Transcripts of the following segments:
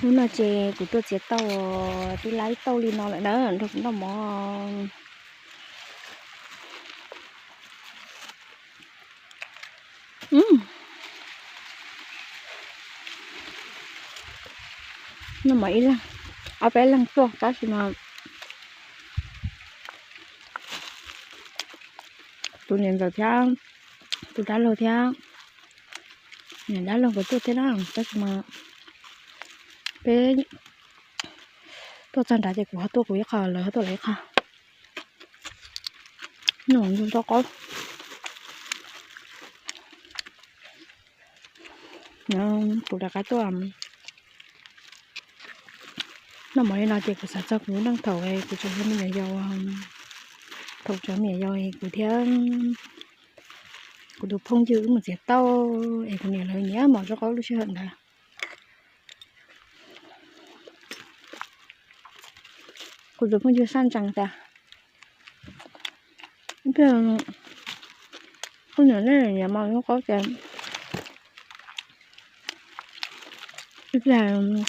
Hnub no ces kuv tuaj txiav tauj, twb laib tauj li no lawm na, nrog kuv noj mov. Noj mov ib leeg, ob peb leeg tuaj tab sis mas tus niam ntxawm thiab tus dab laug thiab niam dab laug nkawd tuaj thiab na, tab sis mas peb tuaj txog nrad ces kuv ho tuaj kuv ib qho, lawv ho tuaj lawv ib qho. Noj zoo qaub. Kuv rov qab tuaj noj mov li no ces kuv xav txog kuv lub neej thaum kuv tseem yog me nyuam yaus, thaum tseem me nyuam yaus kuv thiab kuv tus phooj ywg wb mus txiav tauj es kuv niam lawv nyiam mov zoo qaub lub sij hawm ntawd. Kuv tus phooj ywg sab ntsees tas, ib pliag kuv niam nej nyiam mov zoo qaub ces ib pliag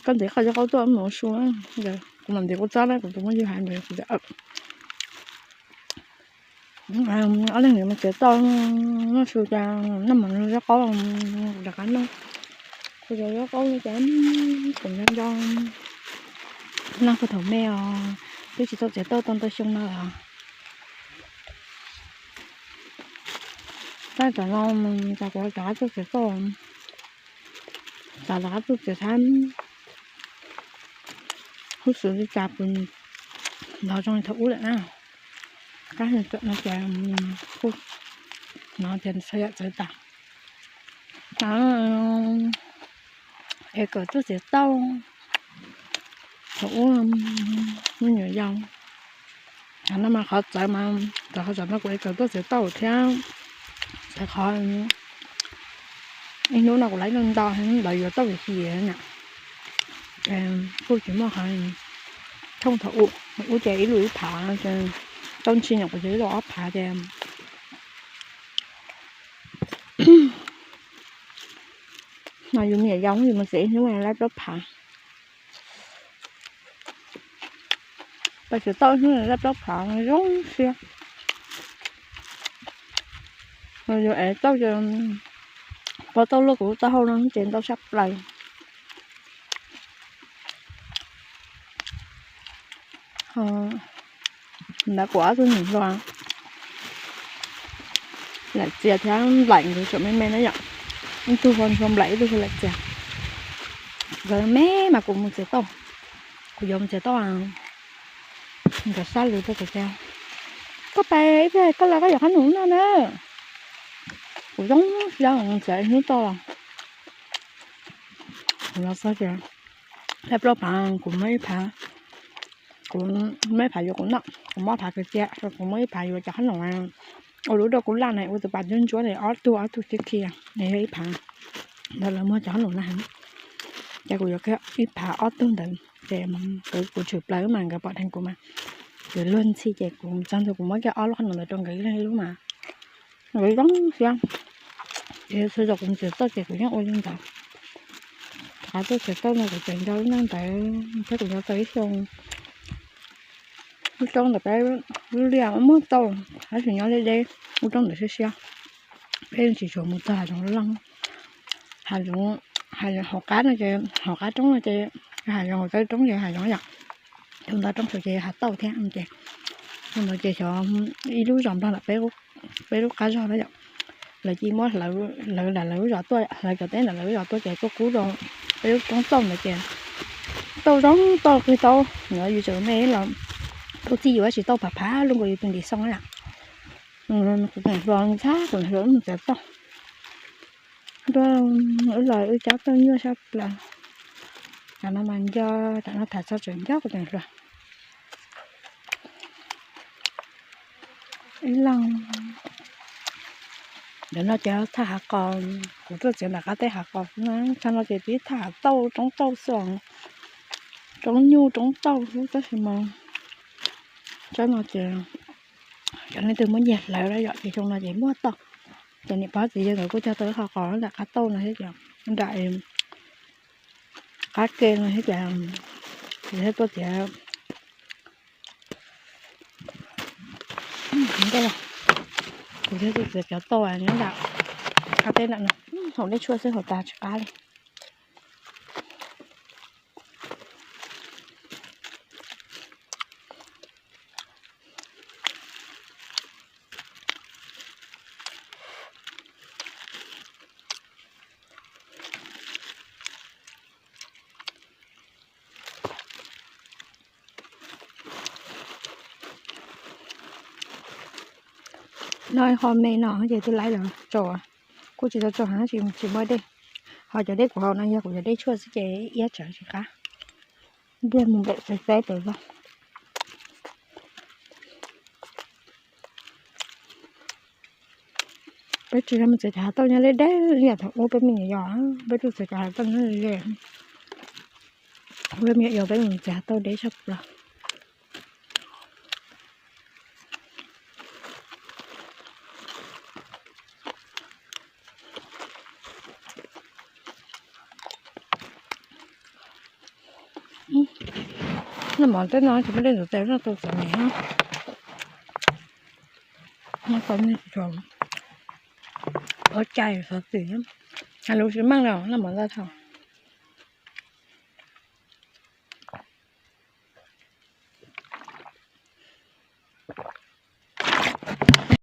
koj ntim qhov zoo qaub tuaj mus ua su. Kuv mam ntim kuv txob na, kuv tus phooj ywg hais ntawd kuv tias ob leeg nyiam mus txiav tauj noj su cas noj mov zoo qaub, rov qab noj. Kuv cov zoo qaub no ces kuv nco nco leej thaum me os, twb tsis tau txiav tauj tau ntau xyoo no lawm. Tab tom no cas kuv rov qab tuaj txiav tauj, cas rov qab tuaj txiav tau huv xwm li cas kuv nrog zoo li thaum ub lawm na. Kab no ces kuj hnov tias txhua yam txawv tas. Es kom tuaj txiav tauj thaum ub me nyuam yaus. Qhov no mas qhov txawv mas, qhov txawv no kuv es kom tuaj txiav tauj thiab, txawv qhov ib hnub no kuv laib ntau ntau, lawv yuav tauj vim li na, kuj tsis muaj qhov thooj thaum ub, ub ces ib lub ib phav, tauj ntshi nyuam qhuav txiav tau ob phav ces no yus me nyuam yaus yus mus txiav ib hnub laib plaub phav. Pais txiav tauj ib hnub laib plaub phav zoo siab. Yus es tauj ces pov tauj luaj kuv taub hau no ces ntau sab plaws. Ntawd kuv ob tug niam hluas Laim Txias thiab Nplaim nkawd tseem me me na yom. Ib tug hu Nplaim ib tug hu Laim Txias. Nkawd me mas kuv mus txiav tauj, kuv yuav mus txiav tauj, nkawd sab lus rau kuv tias, koj pais ib pliag koj los koj yuav qhob noom noj na. Kuv zoo siab mus txiav ib hnub tauj los, kuv los txog ces laib plaub phav, kuv muab ib phav, kuv muab ib phav yuav kuv noj, kuv muab phav kwv txia, kuv muab ib phav yuav cov qhob noom ua lub rau kuv laj na, ua tus pas ntsuab ntsuab li ob tug ob tug khiav khiav, yog ib phav ntawd lawv muag cov qhob noom na. Ces kuv yuav ib phav ob tug ntawd ces kuv tshwm plaws mas nkawd pom dheev kuv mas, nkawd luag ntxhi ces kuv txog ntua kuv muab kiag ob lub qhob noom ntawd rau nkawd ib leeg ib lub mas nkawd zoo siab. Ces txhua zaus kuv mus txiav tauj ces kuv yeej ua li ntawd. Rov qab tuaj txiav tauj no kuv tseem nco lub neej ntawd thiab kuv nco tau ib xyoo lub roob ntawm peb lub liaj muaj tauj, tab sis nyob deb deb, lub roob ntawd siab siab. Peb tsis tshua mus txog hav zoov loj, hav zoov, hav zoov hauv qab no ces, hauv qab roob no ces, hav zoov hauv qab roob ces hav zoov yom, tus ntawd roob saud ces hav tauj thiab ces, tus ntawd ces xyov ib lub zos nplog ntawm peb lub qab zog na yom. Lawv cia muab hlawv lam lawv lub zos tuaj, hlawv cov teb ntawm lawv lub zos tuaj ces tuaj kub rau peb lub roob tauj ntawd ces tauj zoo tauj qig tau, yus tseem me los tauj txij yus tsis tauj phav phav lub nkaus yus tus ntim xoo na. Kuv tseem hluas ntxhab kuv hluas mus txiav tauj, wb los wb cab tauj nyuaj sab plaws. Tam no mas nco, tam no tham txog tseem nco kuv tseem hluas. Ib leeg ntawm no ces thaj hav qos, kuv tuaj txiav nram qab teb hav qos, txog no ces tib thaj hav tauj roob tauj xwb, roob nyuj roob tauj xwb tab sis mas txog no ces cov leej twg muab nyiag hlawv lawm yom, ces xyoo no ces muaj tauj. Ces niam pog txiv yawg nkawd kuj cog tau ib qho qos nram qab tauj no thiab ces nram, Qab ke no thiab cas, kuv thiaj tuaj txiav, kuv thiaj tuaj txiav cov tauj nyob nram qab teb nram no, haus dej tshuaj xwb haus tas tsis qab li. No ho me no ces twb laib lawm tso, kuj tsis tau tso heev, tsis muaj dej. Ho cov dej kuv haus no yog kuv cov dej tshuaj xwb ces iab tsawv tsis qab. Ntiag mus nplaim xaiv xaiv pem zog. Peb tsis tau mus txiav cov hav tauj nyob deb deb li yam thaum ub peb me nyuam yaus, peb tuaj txiav cov hav tauj nyob ze, peb me nyuam yaus peb mus txiav hav tauj deb tshaj plaws. Noj mov tej no tsis muaj dej ntxuav tes, noj tau txiav me, noj tau me tsis tshua, ua cai xov xwm, hais lus tsis meej li, noj mov ntxai thaum.